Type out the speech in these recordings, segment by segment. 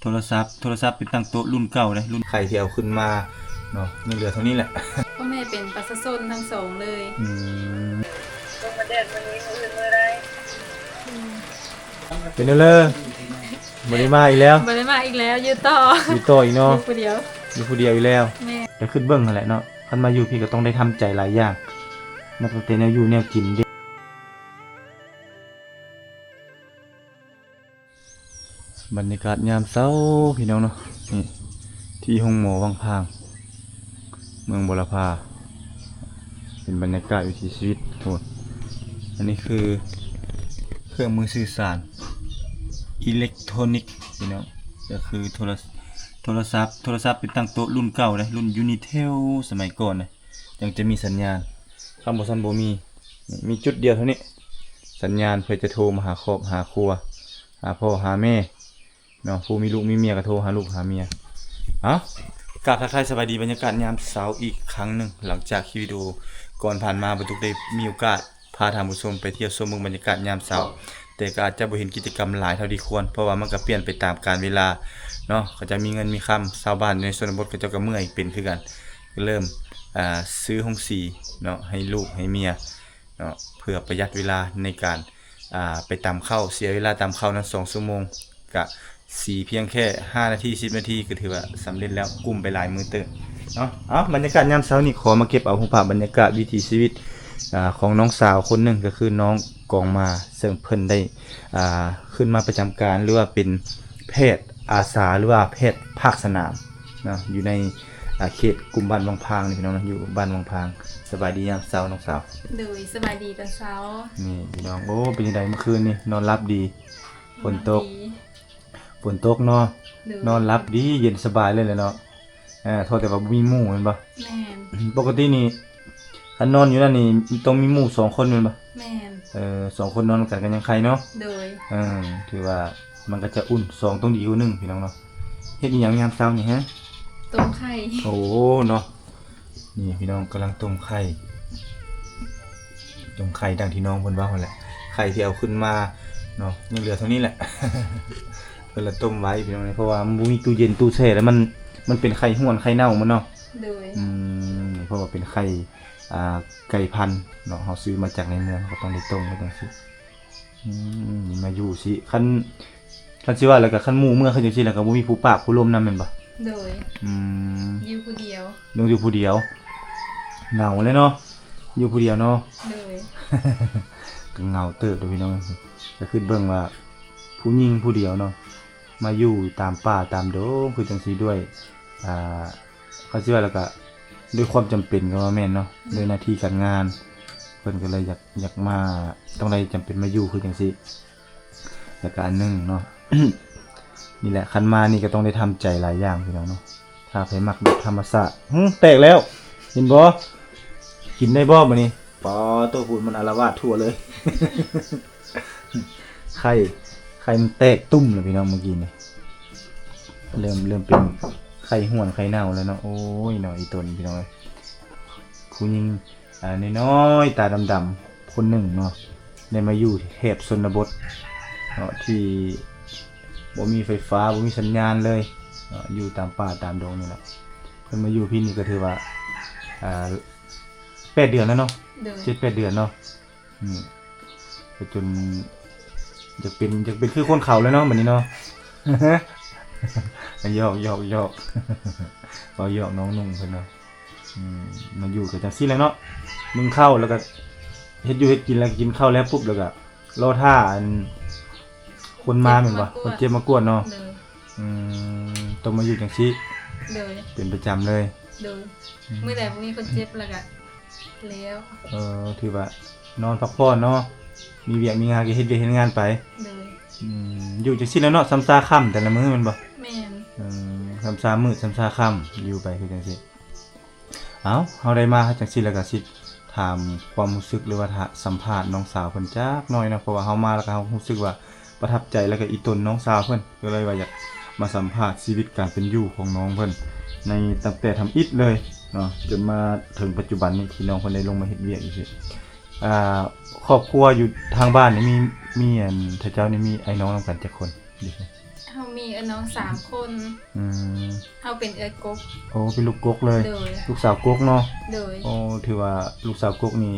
ໂທລະສັບ ໂທລະສັບເປັນຕັ້ງໂຕະລຸ້ນເກົ່າເດ້ ລຸ້ນ ໄຂທີ່ເອົາຂຶ້ນມາເນາະ ຍັງເຫຼືອເທົ່ານີ້ແຫຼະ. ພໍ່ແມ່ເປັນປະຊາຊົນທັງສອງເລີຍ. ອືມ ລົງມາແດດມື້ນີ້ ມື້ອື່ນມື້ໃດ. ເປັນແນວເລີ ບໍ່ໄດ້ມາອີກແລ້ວ? ບໍ່ໄດ້ມາອີກແລ້ວ ຢູ່ຕໍ່ ຢູ່ຕໍ່ອີກເນາະ ຢູ່ຜູ້ດຽວ ຢູ່ຜູ້ດຽວອີກແລ້ວ. ແມ່ນ ກໍຄິດເບິ່ງຫັ້ນແຫຼະເນາະ ຄັນມາຢູ່ພີ້ກໍຕ້ອງໄດ້ທຳໃຈຫຼາຍຢ່າງ ນັບຕັ້ງແຕ່ແນວຢູ່ແນວກິນເດ້. ບັນຍາກາດຍາມເຊົ້າພີ່ນ້ອງເນາະ ນີ້ທີ່ໂຮງໝໍວັງພາງ ເມືອງບົວລະພາ ເປັນບັນຍາກາດວິຖີຊີວິດ. ໂອ້ ອັນນີ້ຄືເຄື່ອງມືສື່ສານອີເລັກໂທຣນິກພີ່ນ້ອງ ກໍຄືໂທລະ ໂທລະສັບ ໂທລະສັບເປັນຕັ້ງໂຕະລຸ້ນເກົ່າເດ້ ລຸ້ນຢູນິເທວສະໄໝກ່ອນເດ້ ຈັ່ງຈະມີສັນຍານ ຄັນບໍ່ຊັ້ນບໍ່ມີ ມີຈຸດດຽວເທົ່ານີ້ ສັນຍານເພື່ອຈະໂທມາຫາຄອບຫາຄົວ ຫາພໍ່ຫາແມ່ເນາະ ຜູ້ມີລູກມີເມຍກໍໂທຫາລູກຫາເມຍ. ເອົ້າ ກາບທັກທາຍສະບາຍດີບັນຍາກາດຍາມເຊົ້າອີກຄັ້ງໜຶ່ງ ຫຼັງຈາກຄລິບວິດີໂອກ່ອນຜ່ານມາ ບໍ່ຕຸກໄດ້ມີໂອກາດພາທ່ານຜູ້ຊົມໄປທ່ຽວຊົມເບິ່ງບັນຍາກາດຍາມເຊົ້າ ແຕ່ກໍອາດຈະບໍ່ເຫັນກິດຈະກຳຫຼາຍເທົ່າທີ່ຄວນ ເພາະວ່າມັນກໍປ່ຽນໄປຕາມການເວລາເນາະ ເຂົາເຈົ້າມີເງິນມີຄຳ ຊາວບ້ານໃນຊົນນະບົດເຂົາເຈົ້າກໍເມື່ອຍເປັນຄືກັນ ເລີ່ມ ອ່າ ຊື້ໂຮງສີເນາະ ໃຫ້ລູກໃຫ້ເມຍ ເນາະ ເພື່ອປະຢັດເວລາໃນການ ອ່າ ໄປຕຳເຂົ້າ ເສຍເວລາຕຳເຂົ້ານັ້ນສອງຊົ່ວໂມງ ກະສີພຽງແຄ່ຫ້ານາທີ ສິບນາທີ ກໍຖືວ່າສຳເລັດແລ້ວ ກຸ້ມໄປຫຼາຍມື້ເຕີບເນາະ. ເອົ້າ ບັນຍາກາດຍາມເຊົ້ານີ້ ຂໍມາເກັບເອົາຮູບພາບບັນຍາກາດວິຖີຊີວິດ ອ່າ ຂອງນ້ອງສາວຄົນໜຶ່ງ ກໍຄືນ້ອງກອງມາ ເຊິ່ງເພິ່ນໄດ້ ອ່າ ຂຶ້ນມາປະຈຳການ ຫຼືວ່າເປັນແພດອາສາ ຫຼືວ່າແພດພາກສະໜາມ ເນາະ ຢູ່ໃນ ອ່າ ເຂດກຸ່ມບ້ານວັງພາງນີ້ພີ່ນ້ອງເນາະ ຢູ່ບ້ານວັງພາງ. ສະບາຍດີຍາມເຊົ້ານ້ອງສາວ. ໂດຍ ສະບາຍດີຕອນເຊົ້າ. ນີ້ພີ່ນ້ອງ ໂອ້ ເປັນຈັ່ງໃດມື້ຄືນນີ້ ນອນຫຼັບດີ? ຝົນຕົກ ນອນດີ ຝົນຕົກເນາະ. ໂດຍ ນອນຫຼັບດີ ເຢັນສະບາຍເລີຍແຫຼະເນາະ. ເອີ ໂທດແຕ່ວ່າບໍ່ມີໝູ່ແມ່ນບໍ່? ແມ່ນ. ປົກກະຕິນີ້ ຄັນນອນຢູ່ນັ້ນນີ້ ຕ້ອງມີໝູ່ສອງຄົນແມ່ນບໍ່? ແມ່ນ. ເອີ ສອງຄົນນອນນຳກັນກໍຍັງໄຄເນາະ. ໂດຍ ເອີ ຖືວ່າມັນກໍຈະອຸ່ນ ສອງຕ້ອງດີກວ່າໜຶ່ງພີ່ນ້ອງເນາະ. ເຮັດອີ່ຫຍັງຍາມເຊົ້ານີ້ຮະ? ຕົ້ມໄຂ່. ໂອ້ເນາະ ນີ້ພີ່ນ້ອງກຳລັງຕົ້ມໄຂ່ ຕົ້ມໄຂ່ດັ່ງທີ່ນ້ອງເພິ່ນເວົ້າຫັ້ນແຫຼະ ໄຂ່ທີ່ເອົາຂຶ້ນມາເນາະ ຍັງເຫຼືອເທົ່ານີ້ແຫຼະ ເພິ່ນລະຕົ້ມໄວ້ພີ່ນ້ອງ ເພາະວ່າມັນບໍ່ມີຕູ້ເຢັນຕູ້ແຊ່ ແລ້ວມັນ ມັນເປັນໄຂ່ຫ້ວນໄຂ່ເນົ່າມັນເນາະ. ໂດຍ ອືມ ເພາະວ່າເປັນໄຂ່ ອ່າ ໄກ່ພັນເນາະ ເຮົາຊື້ມາຈາກໃນເມືອງ ເຮົາກໍຕ້ອງໄດ້ຕົ້ມໄວ້ຈັ່ງຊີ້. ອືມ ມາຢູ່ຊິ ຄັນ ຄັນຊິວ່າແລ້ວກໍ ຄັນໝູ່ເມືອຄືຈັ່ງຊີ້ແລ້ວ ກໍບໍ່ມີຜູ້ປາກຜູ້ລົມນຳແມ່ນບໍ່? ໂດຍ ອືມ ຢູ່ຜູ້ດຽວ ຕ້ອງຢູ່ຜູ້ດຽວ ເຫງົາແຫຼະເນາະ ຢູ່ຜູ້ດຽວເນາະ. ໂດຍ ກໍເຫງົາເຕີບເດ້ພີ່ນ້ອງ ກໍຄິດເບິ່ງວ່າ ຜູ້ຍິງຜູ້ດຽວເນາະ ມາຢູ່ຕາມປ່າຕາມດົງຄືຈັ່ງຊີ້ດ້ວຍ ອ່າ ເຂົາຊິວ່າແລ້ວກະ ດ້ວຍຄວາມຈຳເປັນກໍວ່າແມ່ນເນາະ ໂດຍ ໂດຍໜ້າທີ່ການງານ ເພິ່ນກໍເລີຍຢາກ ຢາກມາ ຕ້ອງໄດ້ຈຳເປັນມາຢູ່ຄືຈັ່ງຊີ້. ແລ້ວກະອັນໜຶ່ງເນາະ ນີ້ແຫຼະ ຄັນມານີ້ກໍຕ້ອງໄດ້ທຳໃຈຫຼາຍຢ່າງພີ່ນ້ອງເນາະ ຖ້າໃຜມັກແບບທຳມະຊາດ. ຫື ແຕກແລ້ວ ເຫັນບໍ່? ກິນໄດ້ບໍ່ບາດນີ້? ປາໂຕ ພຸ້ນມັນອາລະວາດທົ່ວເລີຍ. ໄຂ່ ໄຂ່ມັນແຕກຕຸ້ມແລ້ວພີ່ນ້ອງ ເມື່ອກີ້ນີ້ ເລີ່ມ ເລີ່ມເປັນໄຂ່ຫ້ວນໄຂ່ເນົ່າແລ້ວເນາະ. ໂອ້ຍເນາະ ອີ່ຕົນພີ່ນ້ອງເອີຍ ຜູ້ຍິງ ອ່າ ນ້ອຍໆ ຕາດຳໆ ຄົນໜຶ່ງເນາະ ໄດ້ມາຢູ່ແຖບຊົນນະບົດເນາະ ທີ່ບໍ່ມີໄຟຟ້າ ບໍ່ມີສັນຍານເລີຍເນາະ ຢູ່ຕາມປ່າຕາມດົງນີ້ແຫຼະ. ເພິ່ນມາຢູ່ພີ້ນີ້ກໍຖືວ່າ ອ່າ ແປດເດືອນແລ້ວເນາະ. ໂດຍ ເຈັດແປດເດືອນເນາະ. ອືມ ໄປຈົນຢາກເປັນ ຢາກເປັນຄືຄົນເຂົາແລ້ວເນາະ ບັດນີ້ເນາະ. ຫຍອກ ຫຍອກ ຫຍອກ ເວົ້າຫຍອກນ້ອງນຸ່ງເພິ່ນເນາະ. ອືມ ມາຢູ່ກໍຈັ່ງຊີ້ແຫຼະເນາະ ໜຶ້ງເຂົ້າແລ້ວກໍເຮັດຢູ່ເຮັດກິນ ແລ້ວກໍກິນເຂົ້າແລ້ວປຸບ ແລ້ວກໍລໍຖ້າອັນ ຄົນມາແມ່ນບໍ່? ເຈັບມາກວດ ຄົນເຈັບມາກວດເນາະ. ໂດຍ ອືມ ຕ້ອງມາຢູ່ຈັ່ງຊີ້. ໂດຍ ເປັນປະຈຳເລີຍ. ໂດຍ ອືມ ມື້ໃດບໍ່ມີຄົນເຈັບແລ້ວກະແລ້ວ. ເອີ ຖືວ່ານອນພັກຜ່ອນເນາະ ມີວຽກມີງານກໍເຮັດວຽກເຮັດງານໄປ. ໂດຍ ອືມ ຢູ່ຈັ່ງຊີ້ແຫຼະເນາະ ຊ່ຳຊາຄ່ຳແຕ່ລະມື້ແມ່ນບໍ່? ແມ່ນ. ອືມ ຊ່ຳຊາມືດ ຊ່ຳຊາຄ່ຳ ຢູ່ໄປຄືຈັ່ງຊີ້. ເອົ້າ ເຮົາໄດ້ມາຈັ່ງຊີ້ແລ້ວກໍຊິຖາມຄວາມຮູ້ສຶກ ຫຼືວ່າຖາມສຳພາດນ້ອງສາວເພິ່ນຈັກໜ້ອຍເນາະ ເພາະວ່າເຮົາມາແລ້ວກໍເຮົາຮູ້ສຶກວ່າປະທັບໃຈ ແລ້ວກໍອີ່ຕົນນ້ອງສາວເພິ່ນ ກໍເລີຍວ່າຢາກມາສຳພາດຊີວິດການເປັນຢູ່ຂອງນ້ອງເພິ່ນ ໃນຕັ້ງແຕ່ທຳອິດເລີຍເນາະ ຈົນມາເຖິງປັດຈຸບັນນີ້ ທີ່ນ້ອງເພິ່ນໄດ້ລົງມາເຮັດວຽກຢູ່ຊີ້. ອ່າ ຄອບຄົວຢູ່ທາງບ້ານນີ້ມີ ມີອັນ ເຂົາເຈົ້ານີ້ມີອ້າຍນ້ອງນຳກັນຈັກຄົນ? ເຮົາມີເອື້ອຍນ້ອງສາມຄົນ. ອືມ ເຮົາເປັນເອື້ອຍກົກ. ໂອ້ ເປັນລູກກົກເລີຍ. ໂດຍ. ລູກສາວກົກເນາະ. ໂດຍ. ໂອ້ ຖືວ່າລູກສາວກົກນີ້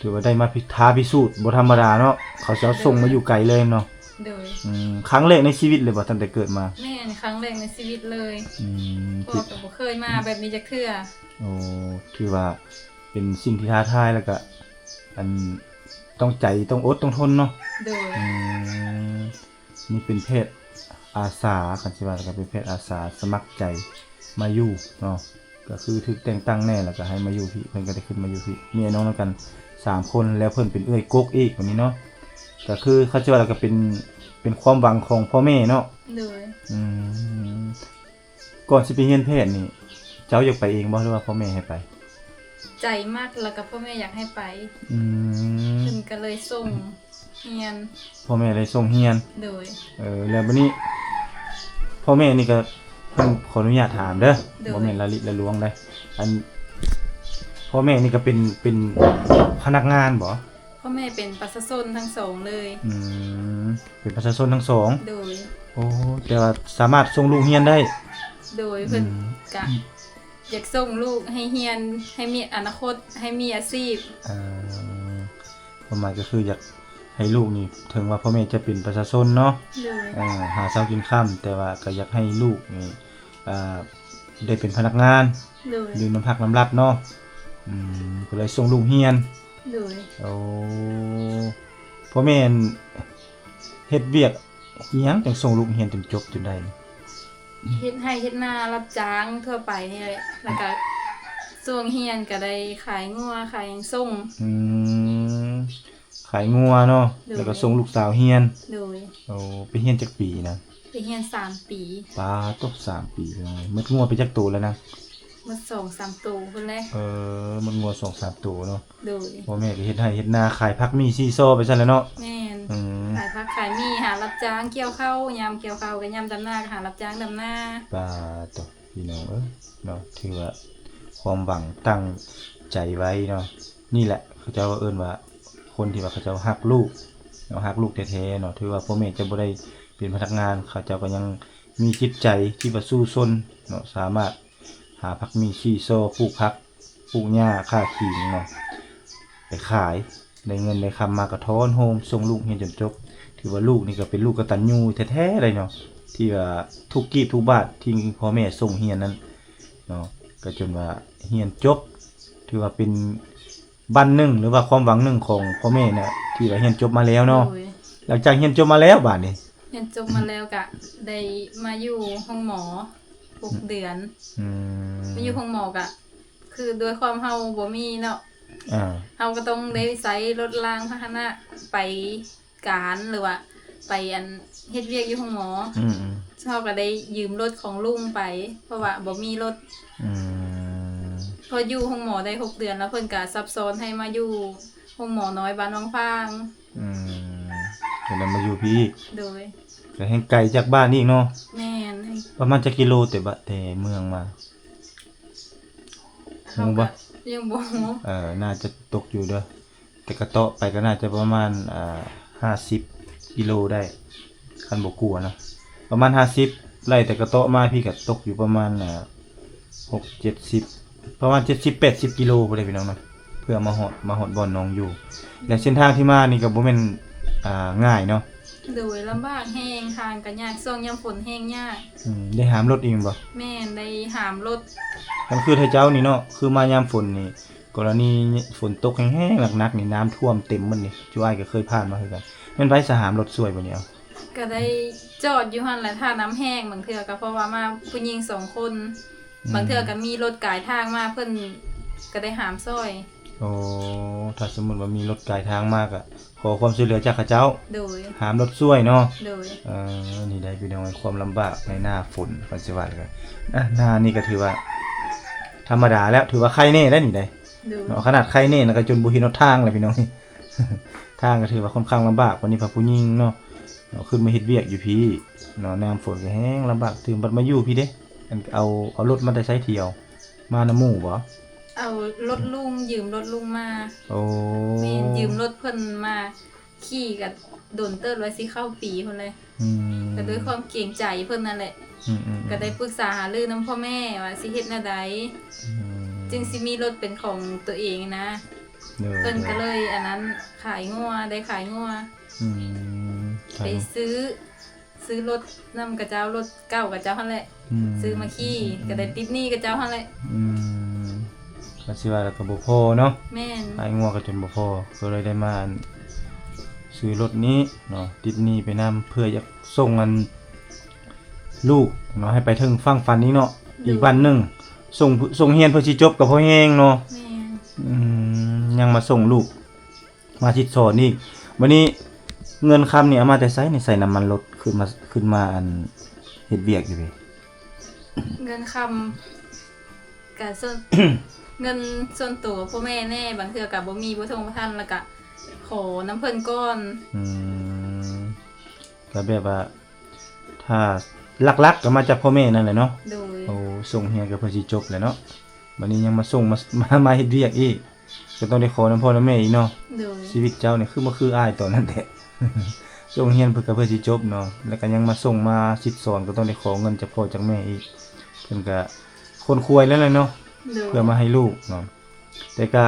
ຖືວ່າໄດ້ມາພິ ທ້າພິສູດບໍ່ທຳມະດາເນາະ, ເຂົາຊິເອົາ ໂດຍ ສົ່ງມາຢູ່ໄກເລີຍເນາະ. ໂດຍ. ອືມ ຄັ້ງແລກໃນຊີວິດເລີຍບໍ່ ຕັ້ງແຕ່ເກີດມາ? ແມ່ນ ຄັ້ງແລກໃນຊີວິດເລີຍ. ອືມ ເພາະວ່າກໍບໍ່ເຄີຍມາແບບນີ້ຈັກເທື່ອ. ໂອ້ ຖືວ່າເປັນສິ່ງທີ່ທ້າທາຍ ແລ້ວກະ ອັນ ຕ້ອງໃຈ ຕ້ອງອົດ ຕ້ອງທົນເນາະ. ໂດຍ. ອືມ ນີ້ເປັນແພດອາສາ ຄັນຊິວ່າກໍເປັນແພດອາສາສະໝັກໃຈມາຢູ່ເນາະ, ກໍຄືຖືກແຕ່ງຕັ້ງແດ່ ແລ້ວກໍໃຫ້ມາຢູ່ພີ້, ເພິ່ນກໍໄດ້ຂຶ້ນມາຢູ່ພີ້. ມີອ້າຍນ້ອງນຳກັນສາມຄົນ ແລ້ວເພິ່ນເປັນເອື້ອຍກົກອີກ ແບບນີ້ເນາະ. ກໍຄືຄັນຊິວ່າແລ້ວກໍເປັນ ເປັນຄວາມຫວັງຂອງພໍ່ແມ່ເນາະ. ໂດຍ. ອືມ ກ່ອນຊິໄປຮຽນແພດນີ້ ເຈົ້າຢາກໄປເອງບໍ່ ຫຼືວ່າພໍ່ແມ່ໃຫ້ໄປ? ໃຈມັກ ແລ້ວກໍພໍ່ແມ່ຢາກໃຫ້ໄປ. ອືມ ເພິ່ນກໍເລີຍສົ່ງຮຽນ. ພໍ່ແມ່ເລີຍສົ່ງຮຽນ. ໂດຍ. ເອີ ແລ້ວບັດນີ້ ພໍ່ແມ່ນີ້ກໍ ເພິ່ນ ຂໍອະນຸຍາດຖາມເດີ. ໂດຍ. ບໍ່ແມ່ນລະລິລະລວງໃດ. ອັນ ພໍ່ແມ່ນີ້ກໍເປັນ ເປັນພະນັກງານບໍ່? ພໍ່ແມ່ເປັນປະຊາຊົນທັງສອງເລີຍ. ອືມ ເປັນປະຊາຊົນທັງສອງ. ໂດຍ. ໂອ້ ແຕ່ວ່າສາມາດສົ່ງລູກຮຽນໄດ້. ໂດຍ. ອືມ ເພິ່ນກະຢາກສົ່ງລູກໃຫ້ຮຽນ ໃຫ້ມີອະນາຄົດ ໃຫ້ມີອາຊີບ. ເອີ ຄວາມໝາຍກໍຄືຢາກໃຫ້ລູກນີ້ ເຖິງວ່າພໍ່ແມ່ຈະເປັນປະຊາຊົນເນາະ. ໂດຍ. ເອີ ຫາເຊົ້າກິນຄ່ຳ ແຕ່ວ່າກໍຢາກໃຫ້ລູກນີ້ ອ່າ ໄດ້ເປັນພະນັກງານ. ໂດຍ. ຢູ່ນຳພັກນຳລັດເນາະ. ອືມ ກໍເລີຍສົ່ງລູກຮຽນ. ໂດຍ. ໂອ້ ພໍ່ແມ່ເຮັດວຽກອີ່ຫຍັງ ຈັ່ງສົ່ງລູກຮຽນຈົນຈົບຈົນໄດ້? ເຮັດໄຮ່ເຮັດນາ ຮັບຈ້າງທົ່ວໄປນີ້ແຫຼະ ແລ້ວກະຊ່ວງຮຽນກະໄດ້ຂາຍງົວຂາຍຫຍັງສົ່ງ. ອືມ ຂາຍງົວເນາະ. ໂດຍ. ແລ້ວກໍສົ່ງລູກສາວຮຽນ. ໂດຍ. ໂອ້ ໄປຮຽນຈັກປີນະ? ໄປຮຽນສາມປີ. ປາດໂທ້ ສາມປີ ໝົດງົວໄປຈັກໂຕແລ້ວນະ? ໝົດສອງສາມໂຕພຸ້ນແຫຼະ. ເອີ ໝົດງົວສອງສາມໂຕເນາະ. ໂດຍ. ພໍ່ແມ່ກໍເຮັດໄຮ່ເຮັດນາ ຂາຍຜັກໝີ່ຊີ້ຊໍໄປຊັ້ນແຫຼະເນາະ. ແມ່ນ. ອືມ ຂາຍຜັກຂາຍໝີ່ ຫາຮັບຈ້າງກ່ຽວເຂົ້າ ຍາມກ່ຽວເຂົ້າກໍຍາມດຳນາ ກໍຫາຮັບຈ້າງດຳນາ. ປາດໂທ້ ພີ່ນ້ອງເອີຍເນາະ ຖືວ່າຄວາມຫວັງຕັ້ງໃຈໄວ້ເນາະ. ນີ້ແຫຼະ ເຂົາເຈົ້າເອີ້ນວ່າ ຄົນທີ່ວ່າເຂົາເຈົ້າຮັກລູກເນາະ ຮັກລູກແທ້ໆເນາະ. ຖືວ່າພໍ່ແມ່ຈະບໍ່ໄດ້ເປັນພະນັກງານ ເຂົາເຈົ້າກໍຍັງມີຈິດໃຈທີ່ວ່າສູ້ຊົນເນາະ ສາມາດຫາຜັກໝີ່ຊີ້ຊໍ ປູກຜັກ ປູກຫຍ້າ ຂ້າຂີງເນາະ ໄປຂາຍ ໄດ້ເງິນໄດ້ຄຳມາກໍຖອນໂຮມສົ່ງລູກຮຽນຈົນຈົບ. ຖືວ່າລູກນີ້ກໍເປັນລູກກະຕັນຍູແທ້ໆເລີຍເນາະ ທີ່ວ່າທຸກກີບທຸກບາດທີ່ພໍ່ແມ່ສົ່ງຮຽນນັ້ນເນາະ ກໍຈົນວ່າຮຽນຈົບ ຖືວ່າເປັນ ບັ້ນໜຶ່ງ ຫຼືວ່າຄວາມຫວັງໜຶ່ງຂອງພໍ່ແມ່ນະ ທີ່ວ່າຮຽນຈົບມາແລ້ວເນາະ. ໂດຍ. ຫຼັງຈາກຮຽນຈົບມາແລ້ວບາດນີ້? ຮຽນຈົບມາແລ້ວກະໄດ້ມາຢູ່ໂຮງໝໍຫົກເດືອນ. ອືມ ມາຢູ່ໂຮງໝໍກະ ຄືດ້ວຍຄວາມເຮົາບໍ່ມີເນາະ ອ່າ ເຮົາກໍຕ້ອງໄດ້ໃຊ້ລົດລາງພາຫະນະໄປ ການ ຫຼືວ່າໄປອັນເຮັດວຽກຢູ່ໂຮງໝໍ. ອືມໆ ເຮົາກໍໄດ້ຢືມລົດຂອງລຸງໄປ ເພາະວ່າບໍ່ມີລົດ. ອືມ ພໍຢູ່ໂຮງໝໍໄດ້ຫົກເດືອນແລ້ວ ເພິ່ນກໍຊັບຊ້ອນໃຫ້ມາຢູ່ໂຮງໝໍນ້ອຍບ້ານວັງຟາງ. ອືມ ກໍເລີຍມາຢູ່ພີ້ອີກ. ໂດຍ. ກໍແຮ່ງໄກຈາກບ້ານອີກເນາະ. ແມ່ນ. ປະມານຈັກກິໂລແຕ່ບະ ແຕ່ເມືອງມາ? ຮູ້ບໍ່? ຍັງບໍ່ຮູ້. ເອີ ໜ້າຈະຕົກຢູ່ເດີ ແຕ່ກະເຕາະໄປກໍໜ້າຈະປະມານ ອ່າ ຫ້າສິບກິໂລໄດ້ ຄັນບໍ່ກົວເນາະ ປະມານຫ້າສິບ. ໄລ່ແຕ່ກະເຕາະມາພີ້ກໍຕົກຢູ່ປະມານ ອ່າ ຫົກເຈັດສິບ ປະມານເຈັດສິບແປດສິບກິໂລພຸ້ນເດ້ ພີ່ນ້ອງເນາະ ເພື່ອມາຮອດ ມາຮອດບ່ອນນ້ອງຢູ່. ແລະເສັ້ນທາງທີ່ມານີ້ກໍບໍ່ແມ່ນ ອ່າ ງ່າຍເນາະ. ໂດຍ. ລຳບາກແຮງ ທາງກໍຍາກ ຊ່ວງຍາມຝົນແຮງຍາກ. ອືມ ໄດ້ຫາມລົດອີກແມ່ນບໍ່? ແມ່ນ ໄດ້ຫາມລົດ. ຄັນຄືໄທເຈົ້ານີ້ເນາະ ຄືມາຍາມຝົນນີ້ ກໍລະນີຝົນຕົກແຮງໆ ໜັກໆນີ້ ນ້ຳຖ້ວມເຕັມໝົດນີ້ ຈຸອ້າຍກໍເຄີຍຜ່ານມາຄືກັນ. ແມ່ນໃຜສະຫາມລົດຊ່ວຍບໍ່ນີ້? ເອົາ ກໍໄດ້ຈອດຢູ່ຫັ້ນແຫຼະ ຖ້ານ້ຳແຫ້ງ. ບາງເທື່ອກໍເພາະວ່າມາຜູ້ຍິງສອງຄົນ ອືມ ບາງເທື່ອກໍມີລົດກາຍທາງມາ ເພິ່ນກໍໄດ້ຫາມຊ່ອຍ. ໂອ້ ຖ້າສົມມຸດວ່າມີລົດກາຍທາງມາກໍ ຂໍຄວາມຊ່ວຍເຫຼືອຈາກເຂົາເຈົ້າ. ໂດຍ. ຫາມລົດຊ່ວຍເນາະ. ໂດຍ. ເອີ ນີ້ໄດ໋ພີ່ນ້ອງ ຄວາມລຳບາກໃນໜ້າຝົນ ຄັນຊິວ່າແລ້ວກໍ ອ່າ ໜ້ານີ້ກໍຖືວ່າທຳມະດາແລ້ວ ຖືວ່າໄຄແນ່ແລ້ວນີ້ໄດ໋. ໂດຍ. ເນາະ ຂະໜາດໄຄແນ່ນະ ກໍຈົນບໍ່ເຫັນຫົນທາງແລ້ວພີ່ນ້ອງ ທາງກໍຖືວ່າຄ່ອນຂ້າງລຳບາກ. ບັດນີ້ພາຜູ້ຍິງເນາະ ເນາະ ຂຶ້ນມາເຮັດວຽກຢູ່ພີ້ເນາະ ຍາມຝົນກໍແຮງລຳບາກຕື່ມ. ບັດມາຢູ່ພີ້ເດ້ ອັນ ເອົາ ເອົາລົດມາແຕ່ໃສທ່ຽວ? ມານຳໝູ່ບໍ່? ເອົາລົດລຸງ ຢືມລົດລຸງມາ. ໂອ້ ແມ່ນ ຢືມລົດເພິ່ນມາ ຂີ່ກໍດົນເຕີບແລ້ວ ຊິເຂົ້າປີພຸ້ນແຫຼະ ອືມ ກໍດ້ວຍຄວາມເກງໃຈເພິ່ນນັ້ນແຫຼະ ອືມໆໆ ກໍໄດ້ປຶກສາຫາລືນຳພໍ່ແມ່ວ່າຊິເຮັດແນວໃດ ອືມ ຈຶ່ງຊິມີລົດເປັນຂອງຕົວເອງນະ ໂດຍ ເພິ່ນກໍເລີຍອັນນັ້ນ ຂາຍງົວ ໄດ້ຂາຍງົວ ອືມ ໄປຊື້ ຊື້ລົດນຳຂະເຈົ້າ ລົດເກົ່າຂະເຈົ້າຫັ້ນແຫຼະ ອືມ ຊື້ມາຂີ່ ອືມ ກໍໄດ້ຕິດໜີ້ຂະເຈົ້າຫັ້ນແຫຼະ ອືມ ກໍຊິວ່າແລ້ວກໍບໍ່ພໍເນາະ ແມ່ນ ຂາຍງົວກໍຈົນບໍ່ພໍ ກໍເລີຍໄດ້ມາ ອັນ ຊື້ລົດນີ້ເນາະ ຕິດໜີ້ໄປນຳ ເພື່ອຢາກສົ່ງ ອັນ ລູກເນາະ ໃຫ້ໄປເຖິງຝັ່ງຝັນອີກເນາະ ໂດຍ ອີກວັນໜຶ່ງ ສົ່ງ ສົ່ງຮຽນເພື່ອຊິຈົບກໍພໍແຮງເນາະ ແມ່ນ ອືມ ຍັງມາສົ່ງລູກ ມາຊິດສອນອີກ ບັດນີ້ເງິນຄຳນີ້ເອົາມາແຕ່ໃສນີ້ ໃສ່ນ້ຳມັນລົດ ຂຶ້ນມາ ຂຶ້ນມາ ອັນ ເຮັດວຽກຢູ່ພີ້ ເງິນຄຳກະສ່ວນ ເງິນສ່ວນໂຕພໍ່ແມ່ແດ່ ບາງເທື່ອກະບໍ່ມີ ບໍ່ທົ່ງບໍ່ທັນ ແລ້ວກະຂໍນຳເພິ່ນກ່ອນ ອືມ ກະແບບວ່າ ຖ້າຫຼັກໆກໍມາຈາກພໍ່ແມ່ນັ້ນແຫຼະເນາະ ໂດຍ ໂອ້ ສົ່ງຮຽນກໍເພື່ອຊິຈົບແຫຼະເນາະ ບັດນີ້ຍັງມາສົ່ງ ມາ ມາ ມາເຮັດວຽກອີກ ກໍຕ້ອງໄດ້ຂໍນຳພໍ່ນຳແມ່ອີກເນາະ ໂດຍ ຊີວິດເຈົ້ານີ້ຄືບໍ່ຄືອ້າຍຕອນນັ້ນແທ້ ສົ່ງຮຽນເພິ່ນກໍເພື່ອຊິຈົບເນາະ ແລ້ວກໍຍັງມາສົ່ງມາຊິດສອນ ກໍຕ້ອງໄດ້ຂໍເງິນຈາກພໍ່ຈາກແມ່ອີກ ເພິ່ນກໍຂົນຂວາຍແລ້ວແຫຼະເນາະ ໂດຍ ເພື່ອມາໃຫ້ລູກເນາະ ແຕ່ກະ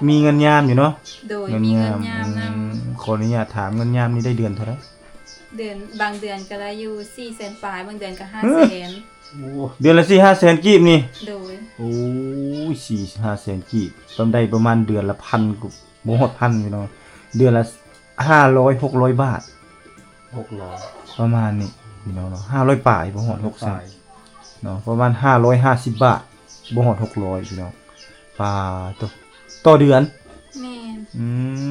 ມີເງິນຍາມຢູ່ເນາະ ໂດຍ ເງິນຍາມ ມີເງິນຍາມນຳ ອືມ ຂໍອະນຸຍາດຖາມ ເງິນຍາມນີ້ໄດ້ເດືອນເທົ່າໃດ? ເດືອນ ບາງເດືອນກໍໄດ້ຢູ່ສີ່ແສນປາຍ ບາງເດືອນກໍຫ້າແສນ ຮະ? ໂອ້ ເດືອນລະສີ່ຫ້າແສນກີບນີ້ ໂດຍ ໂອ້ຍ ສີ່ຫ້າແສນກີບ ຕ້ອງໄດ້ປະມານເດືອນລະພັນ ບໍ່ຮອດພັນພີ່ນ້ອງ ເດືອນລະຫ້າຮ້ອຍ ຫົກຮ້ອຍບາດ ຫົກຮ້ອຍ ປະມານນີ້ພີ່ນ້ອງເນາະ ຫ້າຮ້ອຍປາຍ ບໍ່ຮອດຫົກແສນ ປາຍ ເນາະ ປະມານຫ້າຮ້ອຍຫ້າສິບບາດ ບໍ່ຮອດຫົກຮ້ອຍພີ່ນ້ອງ ປາໂຕ ຕໍ່ເດືອນ ແມ່ນ ອື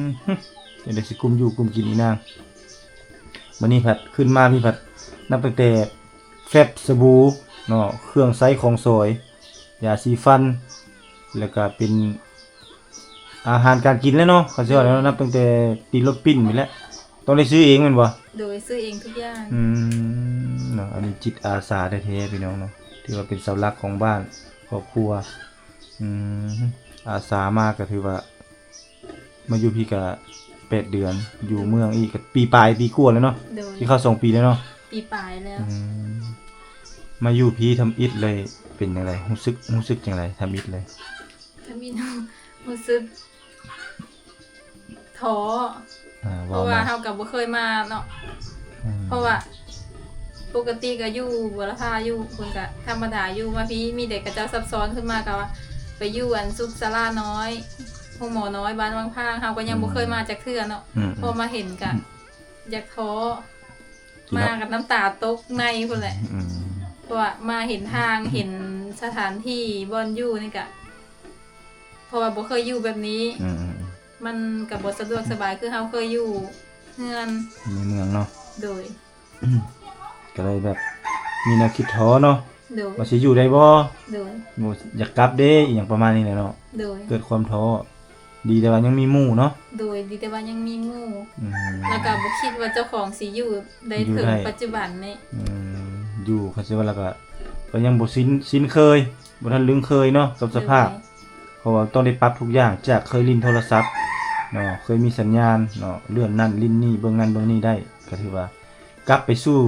ມ ຈັ່ງໃດຊິກຸ້ມຢູ່ກຸ້ມກິນອີນາງ ບັດນີ້ພັດຂຶ້ນມາພີ້ພັດ ນັບຕັ້ງແຕ່ແຟບ ສະບູເນາະ ເຄື່ອງໃຊ້ຂອງສອຍ ຢາສີຟັນ ແລ້ວກະເປັນ ອາຫານການກິນແຫຼະເນາະ ເຂົາຊິວ່າແລ້ວເນາະ ນັບຕັ້ງແຕ່ຕີນລົດປີ້ນນີ້ແຫຼະ ຕ້ອງໄດ້ຊື້ເອງແມ່ນບໍ່? ໂດຍ ຊື້ເອງທຸກຢ່າງ ອືມ ເນາະ ອັນນີ້ຈິດອາສາແທ້ໆ ພີ່ນ້ອງເນາະ ຖືວ່າເປັນເສົາຫຼັກຂອງບ້ານຄອບຄົວ ອືມ ອາສາມາກໍຖືວ່າ ມາຢູ່ພີ້ກໍແປດເດືອນ ຢູ່ເມືອງອີກກໍປີປາຍ ປີກວ່າແລ້ວເນາະ ໂດຍ ຊິເຂົ້າສອງປີແລ້ວເນາະ ປີປາຍແລ້ວ ອືມ ມາຢູ່ພີ້ທຳອິດເລີຍ ເປັນຈັ່ງໃດ? ຮູ້ສຶກ ຮູ້ສຶກຈັ່ງໃດ? ທຳອິດເລີຍ ທຳອິດ ຮູ້ສຶກທໍ້ ອາ ເພາະວ່າເຮົາກໍບໍ່ເຄີຍມາເນາະ ອືມ ເພາະວ່າປົກກະຕິກໍຢູ່ບົວລະພາຢູ່ ເພິ່ນກໍທຳມະດາຢູ່ ມາພີ້ມີແຕ່ເຂົາເຈົ້າຊັບຊ້ອນຂຶ້ນມາ ກໍວ່າໄປຢູ່ອັນສຸກສາລານ້ອຍ ໂຮງໝໍນ້ອຍ ບ້ານວັງພາງ ເຮົາກໍຍັງ ອືມ ບໍ່ເຄີຍມາຈັກເທື່ອເນາະ ອືມໆ ພໍມາເຫັນກໍ ອືມ ຢາກທໍ້ ມາກັບນ້ຳຕາຕົກໃນພຸ້ນແຫຼະ ອືມ ເພາະວ່າມາເຫັນທາງ ເຫັນສະຖານທີ່ບ່ອນຢູ່ນີ້ກະ ເພາະວ່າບໍ່ເຄີຍຢູ່ແບບນີ້ ອືມໆໆ ມັນກະບໍ່ສະດວກສະບາຍ ຄືເຮົາເຄີຍຢູ່ເຮືອນໃນເມືອງເນາະ ໂດຍ ກະເລີຍແບບມີແນວຄິດທໍ້ເນາະ ໂດຍ ວ່າຊິຢູ່ໄດ້ບໍ່ ໂດຍ ບໍ່ ຢາກກັບເດ້ ອີ່ຫຍັງປະມານນີ້ແຫຼະເນາະ ໂດຍ ເກີດຄວາມທໍ້ ດີແຕ່ວ່າຍັງມີໝູ່ເນາະ ໂດຍ ດີແຕ່ວ່າຍັງມີໝູ່ ອືມ ແລ້ວກໍບໍ່ຄິດວ່າເຈົ້າຂອງຊິຢູ່ໄດ້ເຖິງ ຢູ່ໄດ້ ປັດຈຸບັນນີ້ ອືມ ຢູ່ ຄັນຊິວ່າແລ້ວກໍ ກໍຍັງບໍ່ຊິນ ຊິນເຄີຍ ບໍ່ທັນລຶ້ງເຄີຍເນາະ ກັບສະພາບ ໂດຍ ເພາະວ່າຕ້ອງໄດ້ປັບທຸກຢ່າງ ຈາກເຄີຍຫຼິ້ນໂທລະສັບເນາະ ເຄີຍມີສັນຍານເນາະ ເລື່ອນນັ້ນຫຼິ້ນນີ້ ເບິ່ງນັ້ນເບິ່ງນີ້ໄດ້ ກໍຖືວ່າກັບໄປສູ່